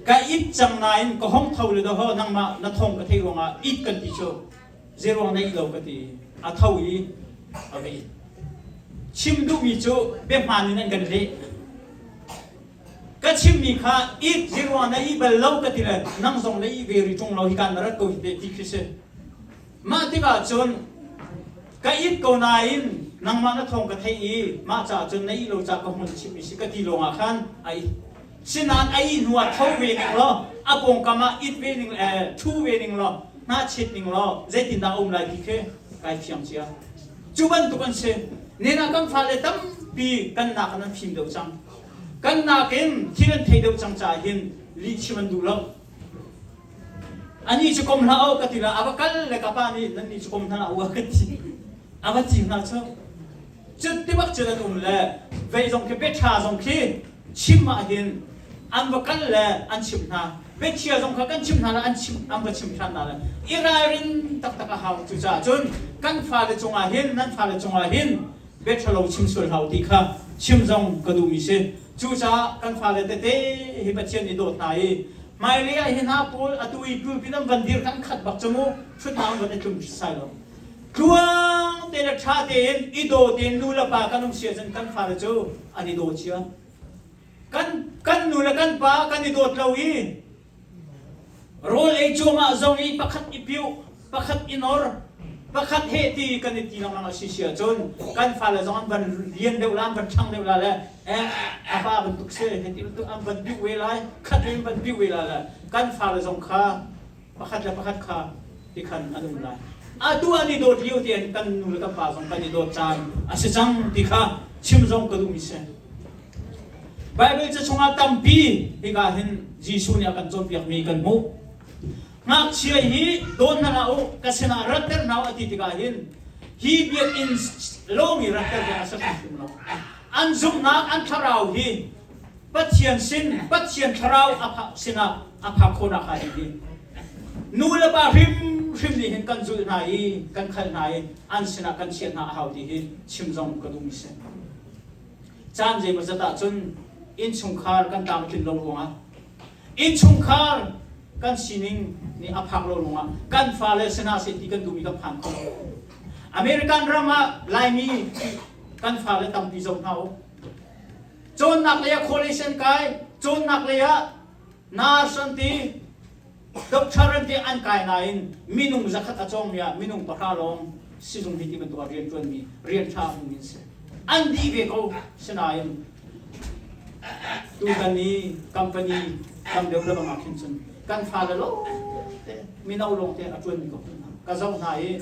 ka it cang nain ka hong tho le do ho nangmah na thong ka thei ruangah it kan ti cu Zeiruang na ih lo ka ti. A tho i a va it. Chim duhmi cu biahmaan in an kan leh. Ka chimmi kha it zeiruang na ih bal lo ka ti le nang zong na ih ve ri ṭung lo hi kan na rat ko hi te ti khi si. Mah tikah cun ka it ko nain nangmah na thawng ka theih i mah caah cun na ih lo ca ka hun chimmi si ka ti lawngah khan a it. Sinain a ih hnu ah tho ve ning law a pawngkam ah it ve ning ṭhu ve ning law hnahchet ning law zeitindah a um lai ti khi kai fiang cia. Cu bantuk an si. Nen ah kan fale tampi kan nak in an fim deuh cang. Kan nakin thil an thei deuh cang caah hin lih chim an duh lo. Anih cu kom hlah o ka ti la a va kal le ka pa nih nan nih cu kom hna u a ka ti. A va ti hna cu. Cuti bak cun an um le vei zong khi biaṭha zong khi chim ah hin an va kal le an chimh hna. Biachia zong kha kan chimh hna le an chim an va chim ṭhan hna le i ralrin taktak a hau. Cucaah cun kan fale cungah hin nan fale cungah hin biaṭhalo chim sual hlah u ti kha chim zong ka duhmi si. Cucaah kan fale tete hi Pathian nih dawt hna i hmailei ah hi hna pawl atu i pulpit an van dir kha an khat bak cu mu ṭhutnak an van i tlum sai lo. Tluang te le ṭha tein i daw tein nu le pa kan um si ahcun kan fale cu an i daw cia. Kan, kan nu le kan pa kan i dawt lo i rawl ei cuahmah zong i pakhat i piuh, pakhat i nor, pakhat heh ti kan i ti lengmang a si si ahcun kan fale zong an van lian deuh la, an van ṭhang deuh la le eh, a pa bantuk si, heti bantuk an van piuh ve lai, khat in van piuh ve la le kan fale zong kha pakhat le pakhat kha tikhan an um lai. Atu an i dawt lio tein kan nu le kan pa zong kan i dawt caan a si cang ti kha chim zong ka duhmi si. Baibal ca chungah tampi hika hin Jesuh nih a kan cawnpiakmi kan hmuh. Ngakchia hi dawn hna hlah u, ka sinah ratter hna u a ti tikah hin hi biakinn lawng i ratter ding a si hrimhrim lo. An zumhnak, an thlarau hi Pathian sin Pathian thlarau a phak sinah a phak khawhnak hnga ding hi nu le pa hrimhrim nih hin kan zulh hna i kan khal hna i an sinah kan chiah hna a hau ti hi chim zong ka duhmi si. Caan zeimawzat ahcun innchungkhar kan tlamtlin lo ruangah innchungkhar kan sining nih a phak lo ruangah kan fale sinah seh ti kan duhmi kan phan kho. American ram ah Laimi kan fale tampi zoh hna u. Cawnnak lei ah coalition kai, cawnnak lei ah nurse an ti, doctor an ti an kai nain minung zakhat a cawngmi ah minung pahra lawng sizung hi ti bantuk ah rian ṭuanmi rian ṭha a hmumi an si. An dih ve ko sinain tutan i company tam deuh le bang ah khin cun kan fale lawng te mino lawng te a ṭuanmi ka hmuh hna. Ka zoh hna i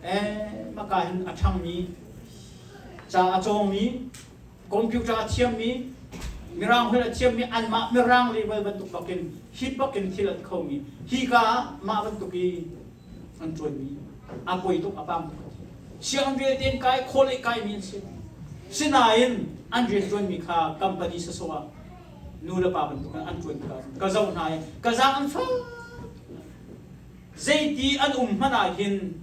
eh maka hin a ṭhangmi ca a cawngmi computer a thiammi mirang holh a thiammi anmah mirang level bantuk bakin hit bakin thil an khomi hi ka ah mah bantuk i an ṭuanmi a poi tuk a pam tuk sianginn vialte in kai khawl i kaimi an si. Sinain an rianṭuanmi kha company sawsawh ah nu le pa bantuk in an ṭuan tikah ka zoh hna i ka zaang an fak. Zeiti an um hmanh ah hin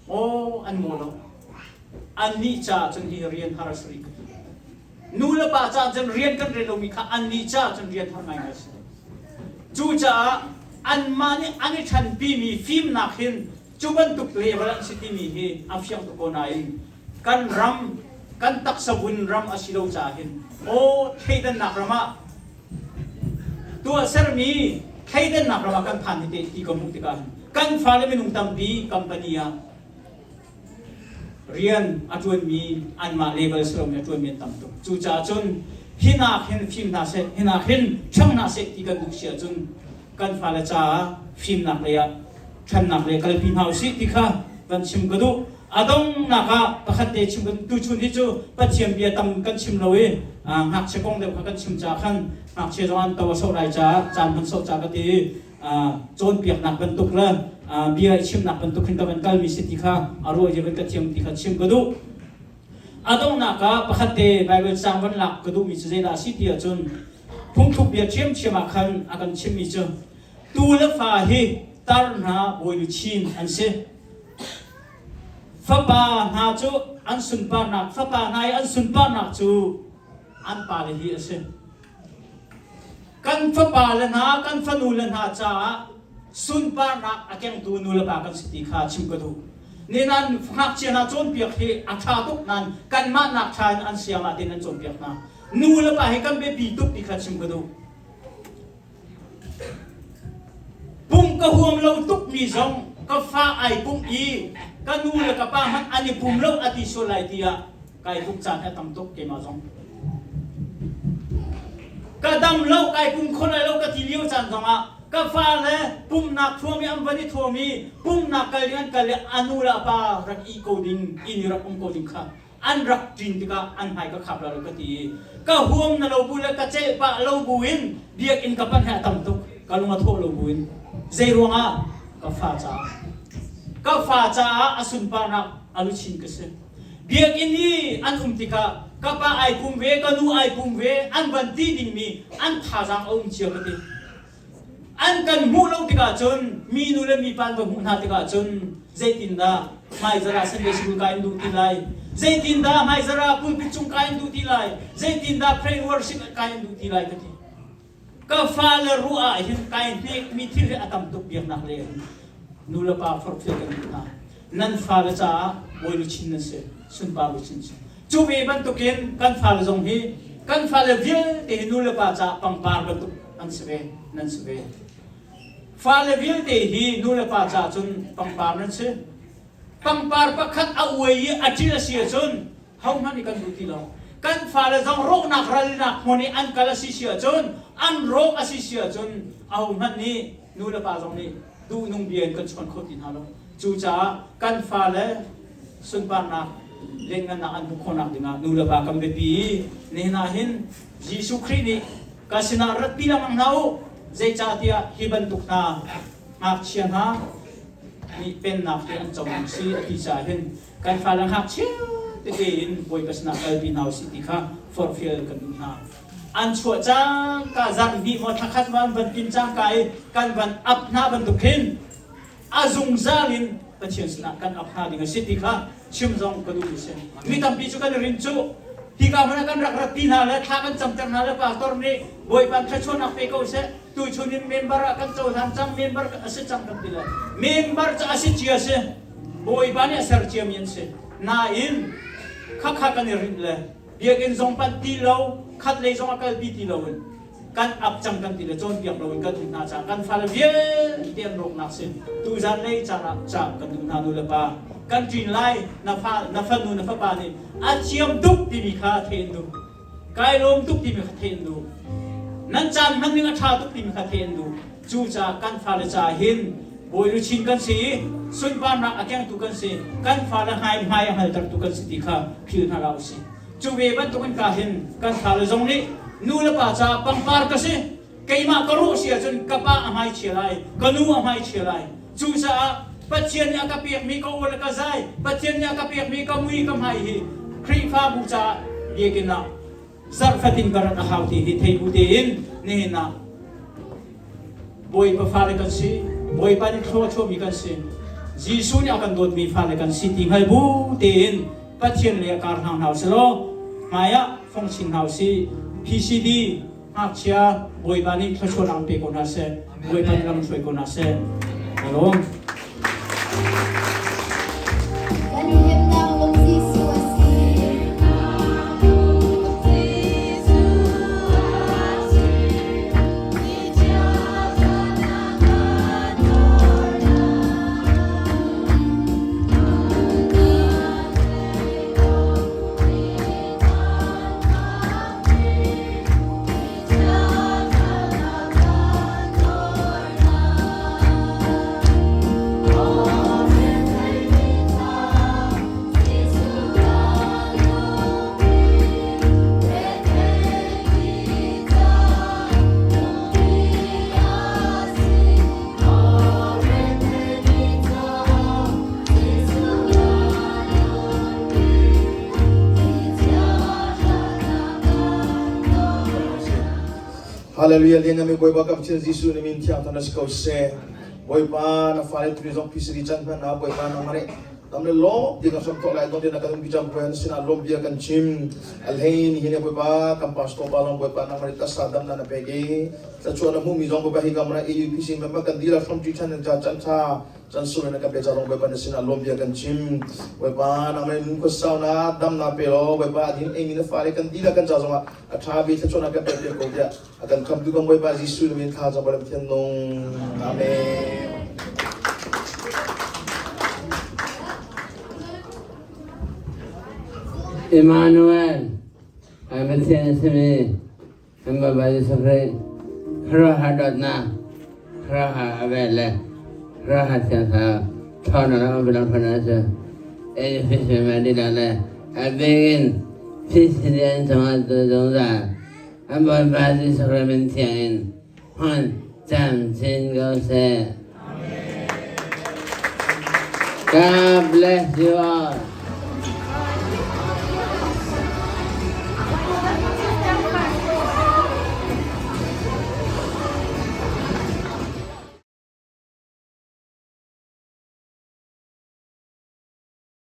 maw an maw lo. Annih caah cun hi rian har a si rih ka ti. Nu le pa caah cun rian kan rian lomi kha annih caah cun rian har ngaingai a si. Cucaah anmah nih an i ṭhanpimi fimnak hin cu bantuk level an si timi hi a fiang tuk ko nain kan ram kan taksa vun ram a si lo caah hin aw thleidannak ram ah tuahsermi thleidannak ram ah kan phan hi te ti ka hmuh tikah hin kan fale minung tampi company ah rian a ṭuanmi anmah level si lomi a ṭuanmi an tam tuk. Cucaah cun hinak hin fim hna seh, hinak hin ṭhang hna seh ti kan duh si ahcun kan fale caah fimnak lei ah ṭhannak lei kalpi hna usih ti kha van chim ka duh. A donghnak ah pakhat te chim kan tuchun hi cu Pathian bia tam kan chim lo i ngakchia kong deuh kha kan chim caah khan ngakchia zong an to a sawh lai caah caan hman sawh caah ka ti i cawnpiaknak bantuk le bia i chimnak bantuk hin ka van kalmi si ti kha a ruah i van ka thiam ti kha chim ka duh. A donghnak ah pakhat te Baibal caang van lak ka duhmi cu zeidah a si ti ahcun phungthluk bia ṭhiamṭhiam ah khan a kan chimmi cu tu le fa hi tar hna bawi luchin an si. Fapa hna cu an sunparnak fapa hna i an sunparnak cu an pale hi a si. Kan fapa le hna, kan fanu le hna caah sunparnak a kengtu nu le pa kan si ti kha chim ka duh. Ninan ngakchia hna cawnpiak hi a ṭha tuk nain kanmah nak ṭha in an siangah tin an cawnpiak hna. Nu le pa hi kan biapi tuk ti kha chim ka duh. Pum ka huam lo tukmi zong ka fa ai pumh i ka nu le ka pa hmanh an i pum lo a ti sual lai tiah kai pumh caan hi a tam tuk keimah zong. Ka dam lo kai pum kho lai lo ka ti lio caan zongah ka fale pumhnak thuam i an van i thuam i pumhnak kal ding an kal i a nu le a pa rak ih ko ding inn i rak um ko ding kha an rak ṭin tikah an hmai ka khap la lo ka ti i ka huam na lo bu le ka celh pah lo bu in biakinn ka panh he a tam tuk ka lung a thawh lo bu in zei ruangah ka fa caah ka fa caah a sunparnak a luchin ka si Biakinn i an um tikah ka pa ai pum ve, ka nu ai pum ve, an van ti dingmi an thazaang a um cia ka ti. An kan hmuh lo tikah cun mi nu le mi pa an va hmuh hna tikah cun zeitindah hmaizarh ah Sunday school kai in duh ti lai? Zeitindah hmaizarh ah pulpit cung kai in duh ti lai? Zeitindah pray worship kai in duh ti lai ka ti. Ka fale ruah ah hin kai hnekmi thil hi a tam tuk biaknak lei ah hin nu le pa forhfial kan duh hna. Nan fale caah bawi luchin nan si, sunpar luchin si. Cu ve bantukin kan fale zong hi kan fale vialte hi nu le pa caah pangpar bantuk an si ve, nan si ve. Fale vialte hi nu le pa caah cun pangpar nan si. Pangpar pakhat a uai i a ṭil a si ahcun hohmanh nih kan duh ti lo. Kan fale zong rawhnak ralnak hmun i an kal a si si ahcun, an rawk a si si ahcun ahohmanh nih nu le pa zong nih duhnung bia in kan chawn kho ti hna lo. Cucaah kan fale sunparnak lianngannak an hmuh khawhnak dingah nu le pa kan biapi i nihin ah hin Jesuh Khrih nih ka sinah ratpi lengmang hna u zeicahtiah hi bantuk hna ngakchia hna nih pennak hi an co ding si a ti caah hin kan fale ngakchia tete in Bawipa sinah kalpi hna usih ti kha forhfial kan duh hna. An chuah cangka zarh hnih maw thla khat maw an van tin cangka i kan van ap hna bantuk khin a zungzal in Pathian sinah kan ap hna ding a si ti kha chim zong ka duh mi si. Mi tampi cu kan i rin cu hika hmun ah kan rak ratpi hna le thla kan camter hna le pastor nih Bawipa thluachuahnak pe ko seh tuchun in member ah kan cohlan cang member a si cang kan ti le member cu a si cia si Bawipa nih a ser ciami an si. Nain khakha kan i rinh le biakinn zong panh ti lo, khat lei zong a kalpi ti loin kan ap cang kan ti le cawnpiak loin kan um hna caah kan fale vialte an rawknak sin tuzan lei caan ah ca kan duh hna nu le pa kan ṭin lai na fa na fanu na fapa nih a thiam tuk timi kha theih an duh kai lawm tuk timi kha theih an duh nan caan hman ning a ṭha tuk timi kha theih an duh Cucaah kan fale caah hin bawi luchin kan si i sunparnak a kengtu kan si, kan fale hmai hmai a hngaltertu kan si ti kha philh hna hlah usih. Cu ve bantukin ka hin kan fale zong nih nu le pa caah pangpar ka si, keimah ka ruh si ahcun ka pa a hmaichia lai, ka nu a hmaichia lai. Cucaah Pathian nih a ka pekmi ka aw le ka zai, Pathian nih a ka pekmi ka mui ka hmai hi. Khrihfabu caah biakinn ah zarh fatin ka rat a hau ti hi thei bu tein nihin ah Bawipa fale kan si, Bawipa nih thlua chuahmi kan si, Jesuh nih a kan dawtmi fale kan si ti hngal bu tein Pathian lei a kar hna hna usih law hmai ah fong chin hna usih. PCD ngakchia Bawipa nih thluachuahnak an pe ko hna seh. Bawipa nih lam hruai ko hna seh. Alawm. Kan himnak lung Jesuh a si. Hallelujah lian mi Bawipa kam chin Jesuh na min thiang thana si ko seh Bawipa na fale tuni zong pisiri chan hman na Bawipa na mare tam le lo ti ka som to lai ton na kan bi jam poyan sina lom bia kan chim alhein hi ne Bawipa kan pastor pa long Bawipa na mare tasa dam na na pe ge ta chuan na mu mi zong Bawipa hi kamra AUPC member kan dila from ti chan ja chan tha Chan sung in na kan pe ca lawng Bawipa na sinah lawm bia kan chim. Bawipa nangmah in nunkhua sau na dam na pe law Bawipa a din eimi na fale kan dihlak kan ca zongah a ṭha bik thluachuahnak kan pek piak ko tiah a kan khamtu kan Bawipa Jesuh na min thla cang Bawipa Pathian nung. Amen. Emmanuel, Pathian a simi Kan Bawipa Jesuh Khrih khuaruahhar dawtnak, khuaruahhar a vel le khuaruahhar Thiang Thlarau ṭhawnnak le umpinak ṭhawnnak cu Efeso mi lila le a bik in Pisidia an cungah zungzal an Bawipa Jesuh Khrih min thiang in hman camcin ko seh. God bless you all.